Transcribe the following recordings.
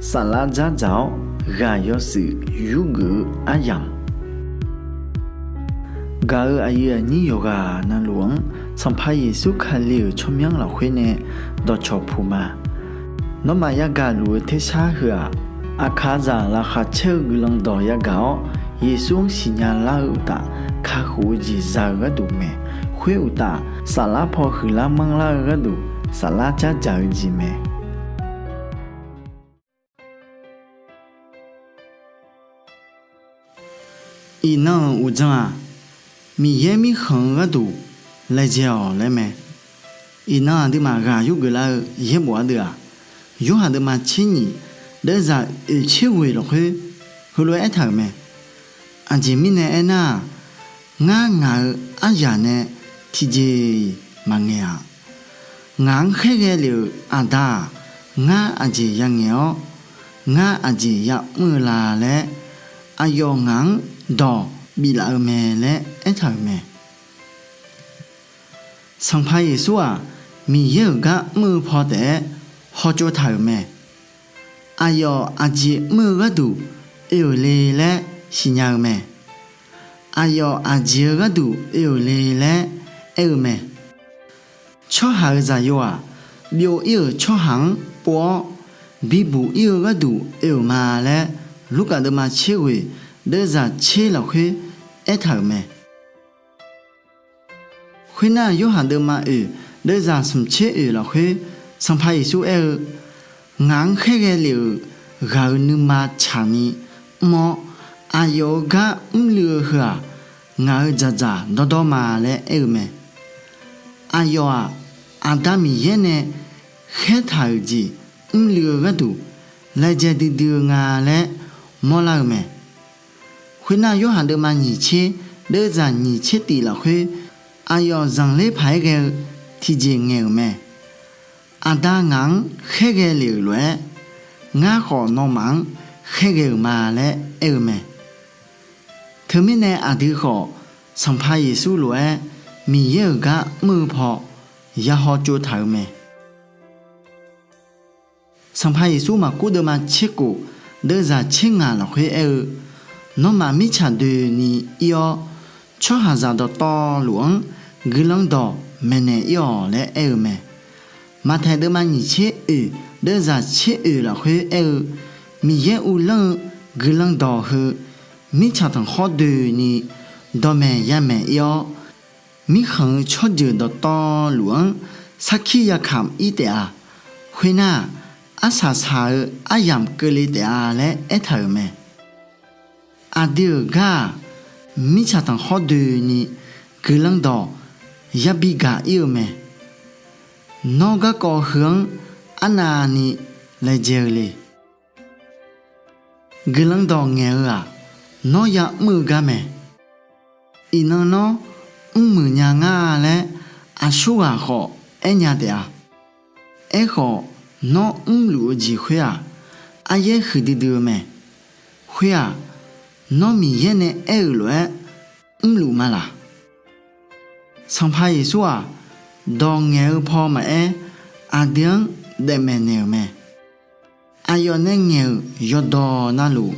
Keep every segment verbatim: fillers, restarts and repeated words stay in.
Saflar dzardzaq-awr ghaq yawshuif yurgeuf-eu aryamq, gaq-euq aqyuif aqnyir yawqghaq navluf-anr Sanqpaq Yeqsur Kali-euq tsawrmyanr lafkhoer nae dawqcawq puq ma. Nawmaf yagaq luf-eu tersar heu-aq, aqkaqzaq laqkhaq caer-eu guiqlanq dawq yagaq-awr, Yeqsur-anr siqnya lar-eu uqtaf, kakhof-eu jeq za-eu gharduq mae. Khoer uqtaf, saflar paw huiqlar manrlar-eu gharduq, saflar dzardzaq-eu jeq mae. Iqnan-euq uqdzan-aq, Miqyaer mirkhanq-eu gharduq laejae-awq laer mae. Iqnan aqduimaf ghaq yurgeuf lar-eu yaerbof ardeuv-aq, Yorhaq deuvma tser nyiq, deuvzaq oeq tser ghoeq lafkhoer heulof-aer aertaq-euq mae. Aqjeq mirnae aernar-aq, ngar ngaq-euq aryaq nae tiqjeq-iq maqngaeq-aq, ngaq-anr khaerghae lef-euq Aqda-aq, ngar aqjeq yangaeq-awr, ngar aqjeq yamr-eu la laer, aqyawf ngaq-anr dawq biflaf-eu mae laer aertaq-euq mae. Sanqpaq Yeqsur-aq, Miqyaer-euq gar mr-eu paw taef-aer hawtsov taq-euq mae. Aqyawf aqjeq mr-eu gharduq oe-euq le laer siqnya-eu mae. Aqyawf aqjeq-eu gharduq oe-euq le laer aer-eu mae. Tsawrhaq-euq Zaqyo-aq, byov-ir-euq tsawrhaq-anr pov-awr, bibuq-ir-eu gharduq oe-euq ma laer, Lurkaf deuvma tser ghoeq, deuvzaq tser lafkhoer aertaq-euq mae. Khoernar, Yorhaq deuvma oeq, deuvzaq smq tser oeq lafkhoer, Sanqpaq Yeqsur aer-eu, Ngaq-anr khaerghae lef-euq ghaq-euq nuima tsaqni mr-awr, aqyawf-euq gar mrluiv-eu heu-aq, ngaq-euq dzaqdzaq dawrdawr ma laer aer-eu mae. Aqyawf-aq, Aqda Miqyaer nae khaertaq-euq jeq mrluiv-eu gharduq laejae duidui-eu nga laer mawrlar-eu mae. Khoernar, Yorhaq deuvma nyiq tser, deuvzaq nyiq tser tif lafkhoer, aqyawf zanqler paq-aer ghae-eu tiqjeq ngaeq-euq mae. Aqda ngaq-anr khaerghae lef-euq lof-aer, ngar khawf nawmaf-anr khaerghae-euq ma laer aer-eu mae. Teumirnae aqdui khawf, Sanqpaq Yeqsur lof-aer Miqyaer-euq gar mr-eu paw yahaw tsovtaq-euq mae. Sanqpaq Yeqsur Maqkur deuvma tser kof, deuvzaq tser ngaq lafkhoer aer-eu, Nawmaf mirtsaq doeni ir-awr, tsawrhaqzaq dawqtawvluf-anr guiqlanq dawq maeqnaeq ir-awq laer aer-eu mae. Maqtaeq deuvma nyiq tser oeq, deuvzaq tser oeq lafkhoer aer-eu, Miqyaer uvlanr-eu guiqlanq dawq heu, mirtsaq tanqkhawr doeni dawqmaeq yamaeq ir-awr, mirkhanq-eu tsawrjeuq dawqtawvluf-anr sarkir yakamq ir taef-a. Khoernar-aq, arsaq saq-eu aryamq keuvle taef-a laer aertaq-euq mae. Aqdui-euq gar-aq, mirtsaq tanqkhawr doeni guiqlanq dawq yabi gaq ir-eu mae. Nawr garkawv heu-anr arnavni laejae-eu le. Guiqlanq dawq ngaeq-eu-aq, nawr ya'mr-eu gar mae. Iqnan nawr mrmuiq nya ngar-a laer aqsurghaq khawf aernya taef-a. Aerkhawf, nawr mrluf-eu jeq khoer-aq, aryaer huiqdui dui-eu mae. Khoer-aq, nawr Miqyaer nae aer-euq lof-aer mrluf ma laq? Sanqpaq Yeqsur-aq, dawq ngaeq-eu paw maqaer, aqdui-anr daefmaeq naeq-euq mae. Aqyawf nae ngaeq-euq yawqdawq navluf,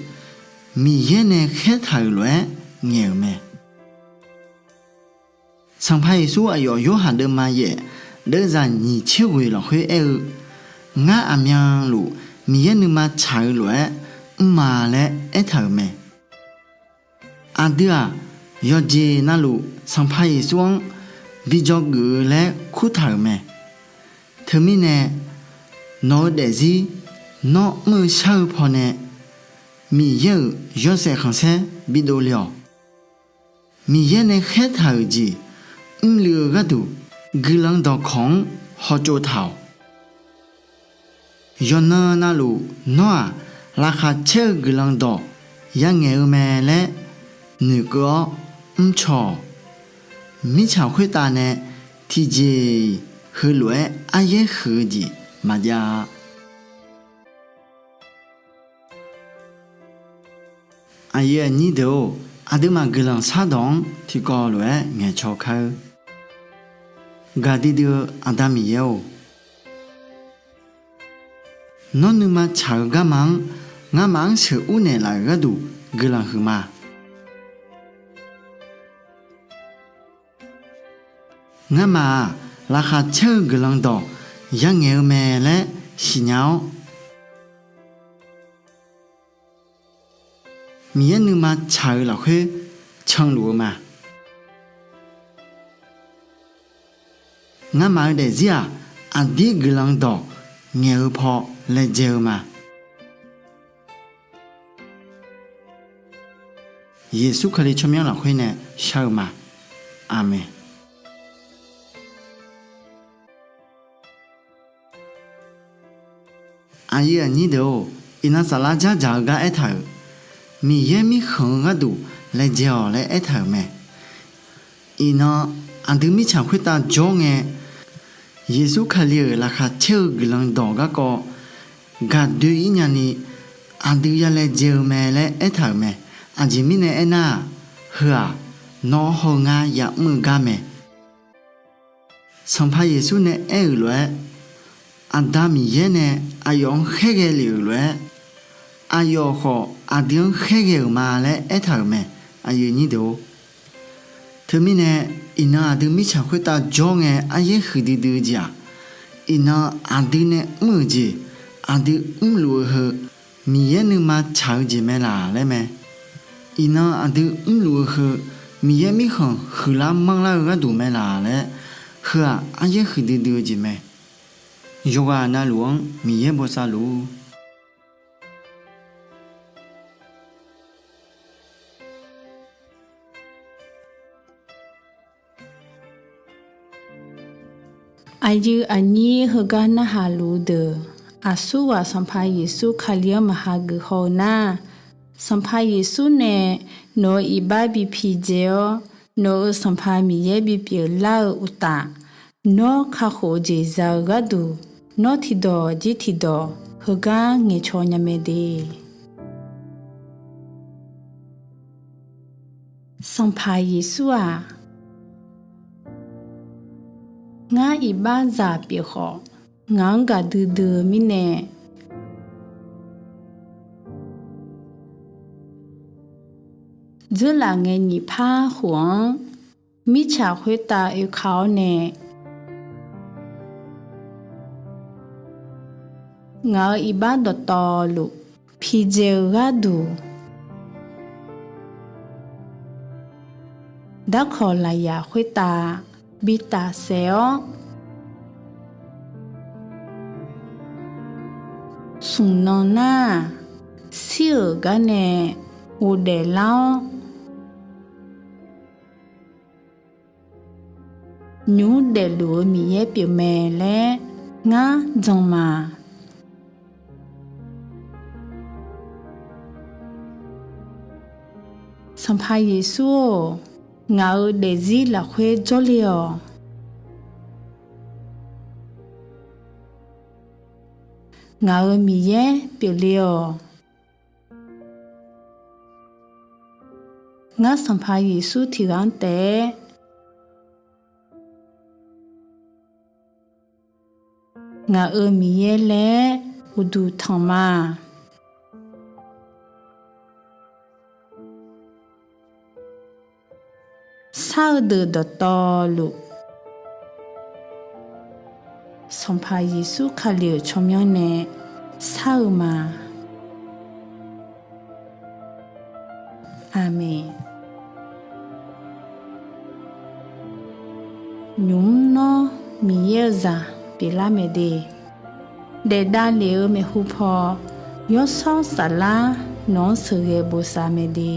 Miqyaer nae khaertaq-euq lof-aer ngaeq-euq mae. Sanqpaq Yeqsur aqyawf Yorhaq deuvma yaef, deuvzaq nyiq tser ghoeq lafkhoer aer-eu, Ngar aqmyanluf Miqyaer nuima tsaq-eu lof-aer mr ma laer aertaq-euq mae. Aqdui-aq, yawqjeq navluf Sanqpaq Yeqsur-anr bi dzawgeuf-eu laer kurtaq-euq mae. Teumirnae, nawq-eu daefzir nawr mr-eu shar-eu pawnae Miqyaer-euq yawshaef khanqsaer bidov le-awq. Miqyaer nae khaertaq-euq jeq mrluiv-eu gharduq guiqlanq dawqkawq-anr hawtsov taq-awq. Yawqnan navluf nawr-aq, laqkhaq caer-eu guiqlanq dawq yangaeq-eu mae laer noeqkeuv-awr mrcaw-awq. Mirtsaq khoertav nae tiqjeq-iq heulof-aer aryaer huiq-eu jeq maqjav-a. Aqyuif aqnyir deuq-or, aqduimaf guiqlanq shardawq-anr tiqkawv lof-aer ngaeqcaw kar-eur. Gaqdui dui-eu Aqda Miqyaer-or, Nawr nuima tsaq-eu garma-anr ngamaf-anr sheuqur naeqlaf-euq gharduq guiqlanq huiqma. Ngamaf-aq, laqkhaq caer-eu guiqlanq dawq yangaeq-eu mae laer siqnya-awr, Miqyaer nuima tsaq-eu lafkhoer canluf-eu ma. Ngamaf-eu daefzir-aq, aqdir guiqlanq dawq ngaeq-eu paw laejae-eu ma. Yeqsur Kali tsawrmyanr lafkhoer nae shar-eu ma. Aqmeq. Aqyuif aqnyir deuq-or, iqnan saflar jardzaq-eu gar aertaq-euq, Miqyaer mirkhanq-eu gharduq laejae-awq laer aertaq-euq mae. Iqnan aqdui mirtsaq khoertav jawr ngae, Yeqsur Kali-euq laqkhaq caer-eu guiqlanq dawq garkawv gaqdoe-ir nyani aqdui ya laejae-eu mae laer aertaq-euq mae. Aqjeq mirnae aernar-aq, heu-aq, nawr hawr-eu ngar yamr-eu gar mae. Sanqpaq Yeqsur nae aer-euq lof-aer, Aqda Miqyaer nae aqyawf-anr khaerghae lef-euq lof-aer, aqyawf khawf aqdui-anr khaerghae-euq ma laer aertaq-euq mae. Aqyuif aqnyir deuq-or, teumirnae iqnan aqdui mirtsaq khoertav jawr ngae aryaer huiqdui dui-eu jeq-aq, iqnan aqdui nae mr-euq jeq, aqdui mrluf-eu heu Miqyaer nuima tsaq-eu jeq mae laq laer mae. Iqnan aqdui mrluf-eu heu Miqyaer mirkhanq huiqlar manrlar-eu gharduq mae laq laer, heu-aq aryaer huiqdui dui-eu jeq mae. Yawqghaq navluf-anr Miqyaer bosav luf-ur. Aqyuif aqnyir heugar narhaq luf-eu deuq, aqsurghaq Sanqpaq Yeqsur Kali-anr maqha geuf haw-eu nar, Sanqpaq Yeqsur nae nawq-euq iqbax bi pidzae-awr, nawq-euq Sanqpaq Miqyaer bipyeuf lar-eu uqtaf, nawr kakhof-eu jeq za-eu gharduq, nawr tiqdawq jir tiqdawq heugar ngaeqcaw nya mae de. Sanqpaq Yeqsur-aq, ngar iqbaxzaq pyeuf khawf, ngaq-anr gaqdui dui-eu mirnae, dzeurlaf ngae nyiq par khof-anr mirtsaq khoertav oekaq-awr nae, ngaq-euq iqbax dawqtawvluf pidzae-eu gharduq, darkawq lafyaq khoertav bi tafsaef-awr, smq nan nar-aq, shir-euq gar nae ghofdaef lar-awr, nymr daefluf-eu Miqyaer pyeufmae laer ngar jan ma. Sanqpaq Yeqsur-or, ngaq-euq daefzir lafkhoer jawrle-awq. Ngaq-euq Miqyaer pyeufle-awq. Ngar Sanqpaq Yeqsur tiqghaq-anr taef-aer ngaq-euq Miqyaer laer uqduq tanq ma. Shar-eu deuq dawqtawvluf, Sanqpaq Yeqsur Kali-euq tsawrmyanr nae shar-eu ma. Aqmeq. Nymq mr nawr Miqyaer-eu zaq pyeuflar mae de. Daef davlef-eu maeqhu paw, Yawshawr Saflar nawq-anr sheuqghae bosav mae de.